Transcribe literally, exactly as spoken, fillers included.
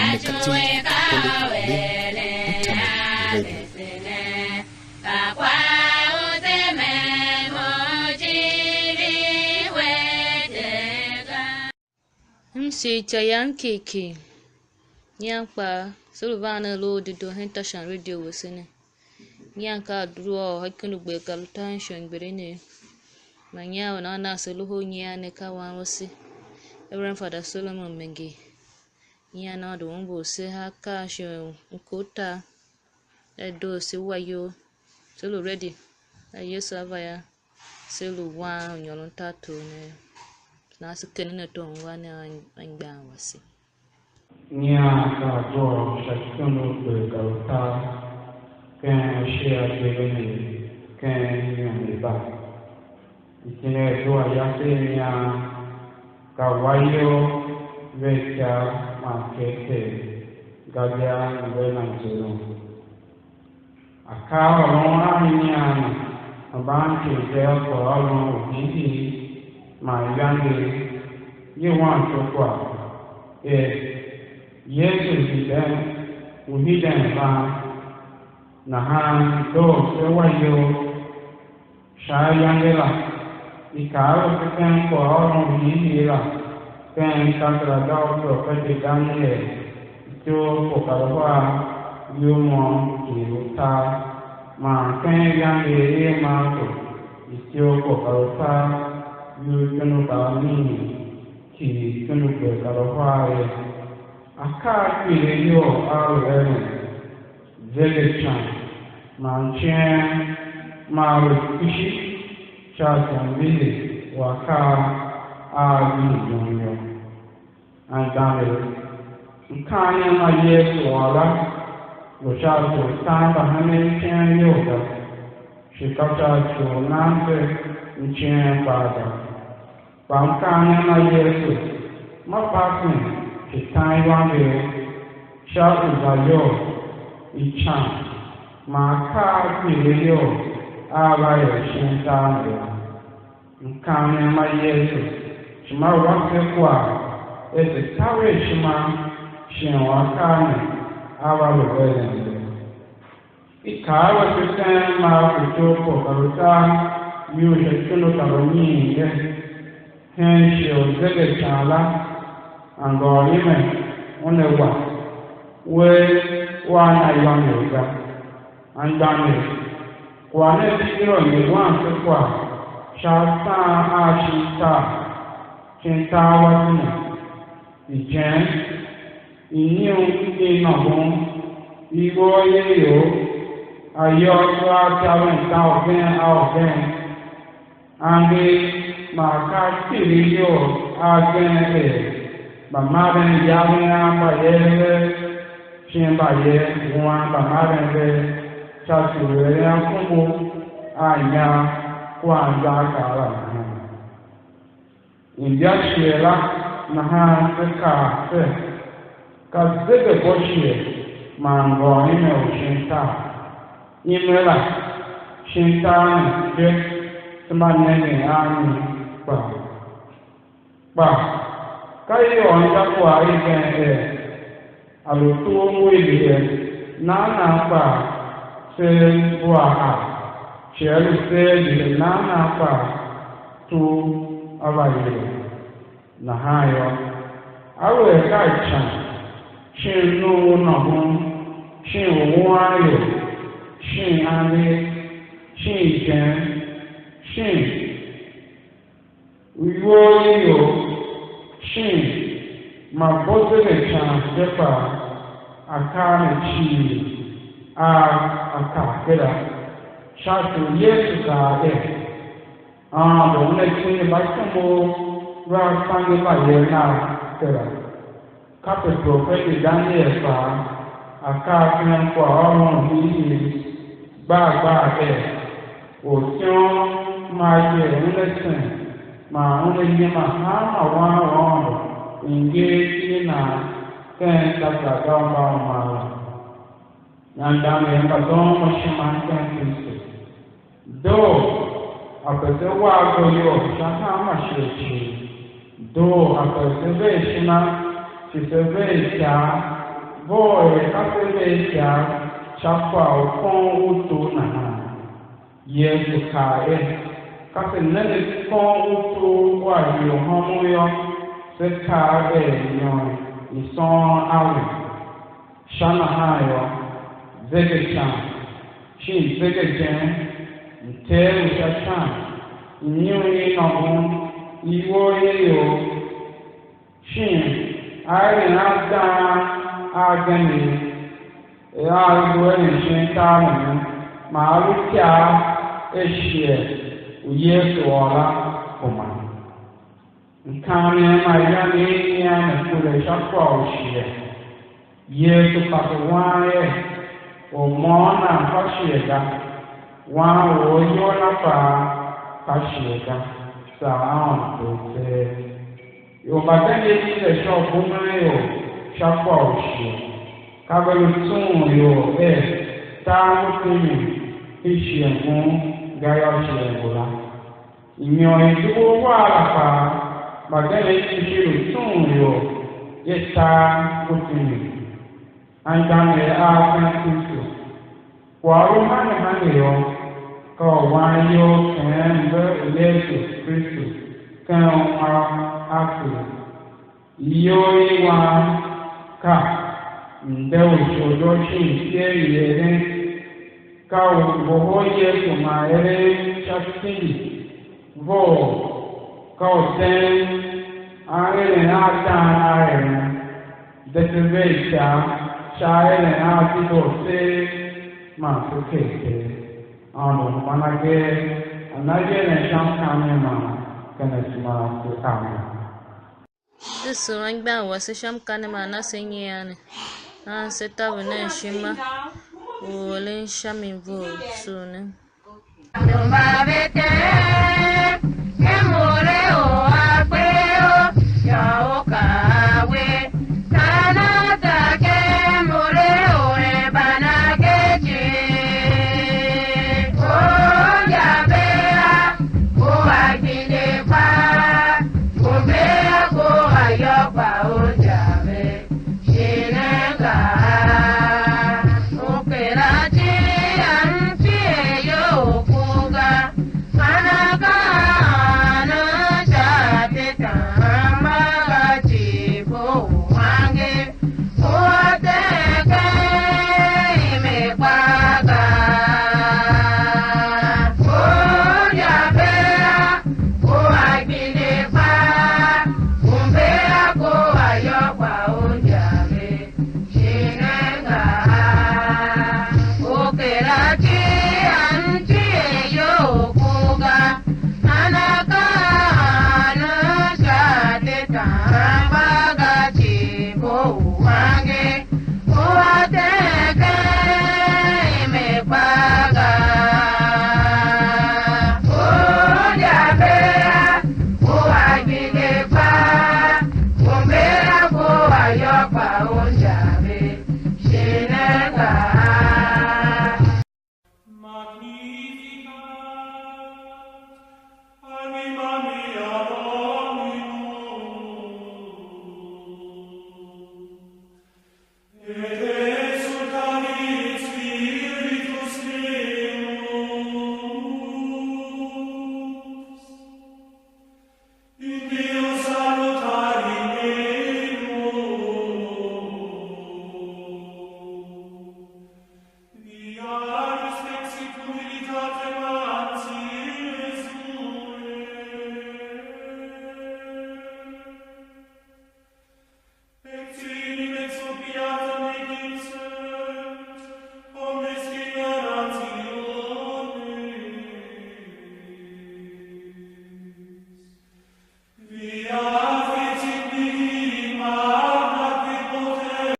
Nekatini Catholic Link Internet Radio. M shi ica yam kiki, nyian kpaa, se lu van nen loho u dedoo hen tashan radio wese ne. Nyian ka a due a ôr sha ikyundugber kar utar hen shighe u gbilin ne. Man nyian u nan na se loho u nyian ne ka wan wase, Reverend Father Solomon Menge. Nyian Aôndo umbur se sha akaa a shighe u mkur tar, a doo se wa iyol, se lu ready, a Yesu a va yô, se lu wan u nyôron tartor ne, nahan se kenden ato ungwa ne anmgbian wase. Nyian ka a due a ôr sha ikyundugber kar utar ken shighe u gbilin ne ken yum i Bar. Itine a due a yase i nyian ka wa iyol, ve ikav man keregh, gadia ngu a na mzurun. Akaaôron a nyian ne, mban ityou i kwaghôron u hiihii man ivangeli, ye wan se kwagh er: Yesu hiden, ngu hiden van, nahan doo se wa iyol. Sha ayange la, i kaa a vese ken kwaghôron u hiihii la, ken takerada u profeti Daniel, ityough kar uhar, iyol môm kighir utar, man ken ivangeli i Marku, ityough kar utar, iyol ikyundugber anyiin kighir ikyundugber kar uhar ye. Akaa a kpilighyol a lu eren: Zegecan man iceen maa lu kpishi sha ci u mvihi u akaa a vihi yum yô. Anmgbianev, mkaanem ma Yesu ôr la lu sha ci u tan mbahenen iceen iyol ga, shi ka sha ci u nan se iceen kpaa ga. Kpa mkaanem ma Yesu ma pasen shi tan iwanger sha uzayol, ican, man akaa a kpilighyol a va er shin tar ne yô. Mkaanem ma Yesu shi ma wa se kwagh er se taver ishima shin u akaa ne a va lu eren yô. I kaa a vese ken Marku ityough kar utar, iyol sha ikundu kar unyiin ye, hen shighe u zegecan la, anngôôr ime una wa, uwegh ua na ivôngo ga. Anmgbianev, kwagh ne di yila u nyi wan se kwagh sha asaan a shin tar, shin tar wase ne, ijen, inyium i nôngon, ivor i ior, ayôôso a taven ka ugen a ugen, angev man akaa a kpilighyol agen er mbamaren yaven a mbayev vev, shin mbayev wuan mbamaren vev, sha ci u eren akungu a inyar kua anzaakaa la nahan. Imba shighe la nahan se kaa ser, ka zegeabo shighe man ngôôr ime u shin tar. Ime la, shin tar ne je, se mba nengen a mi kpaa. Kpa ka i ôr injakwagh igen er, a lu tugh ngu i dihe nan nan kpaa, tseegh ngu a a, shi a lu tseegh dihe nan nan kpaa, tugh a va yile. Nahan yô, aluer ka ican, shin num u nôngon, shin u wuan ior, shin angev, shin ijen, shin u ivor i ior, shin ma bo zegecan je kpaa, akaa ne cii a a kar kera, sha ci u Yesu kaa er, Aôndo una tindi mbatyomov vea sange mbayev nav kera. Kape profeti Daniel kpaa, a kaa ken kwaghôron u hiihii gbar gbar er, Ortyom ma ifer una sen, man una yima hanma wan u Aôndo i nger iti i nan ken takerada u mba u mar la. Anmgbianev mba doon mo ishima ken Kristu, doo ape se wa ago iyol sha hanma shighe cii, doo ape se ver ishima shi se ver ikyav, Vough er ka se ver ikyav sha kwagh u kon u tur nahan. Yesu kaa er: Ka se nenge kon u tur u a hii u hômon yô, se kaa er nyôr i sôôn a we. Sha nahan yô, zegecan, shin zegejen, mtev u sha ican, mnyughul i nôngon, iwor i ior, shin a eren a dang a agenev, er a lu eren shin tar ne, man a lu ikav er shighe u Yesu ôr la kuma. Mkaanem ma yange i nyian ne kure sha kwagh u shighe. Yesu pase wan er, or môm nan fa shighe ga, wan u or iyol na kpaa fa shighe ga, saa Aôndo Ter tseegh. Ior mbagenev i de sha u bumen ior sha kwagh u shighe, ka ve lu tsughun ior er, tar ngu timin, i shighe ngun, gayô, shighe ngu la. Inyom i dugh uhar la kpaa, mbagenev kpishi lu tsughun ior, ye tar ngu timin. Anmgbianev av ken Kristu, kwagh u hange hange yô, ka u wan iyol keghen mve u Yesu Kristu ken uma a Kristu. Iyol i wan ka mde u isholibo shin ikev i eren, ka u ngohol Yesu man eren sha tindi vough, ka u den aeren a dang a eren, de se ver ikyav sha aeren a dedoo tseegh man se ker Ter. Aôndo u hemban agee, a na iveren sha mkaanem man ken asema ase. Amen. De sugh anmgbian wase sha mkaanem man a na se nyian ne. Nahan se taver nen ishima u eren sha mi vough, sugh ne.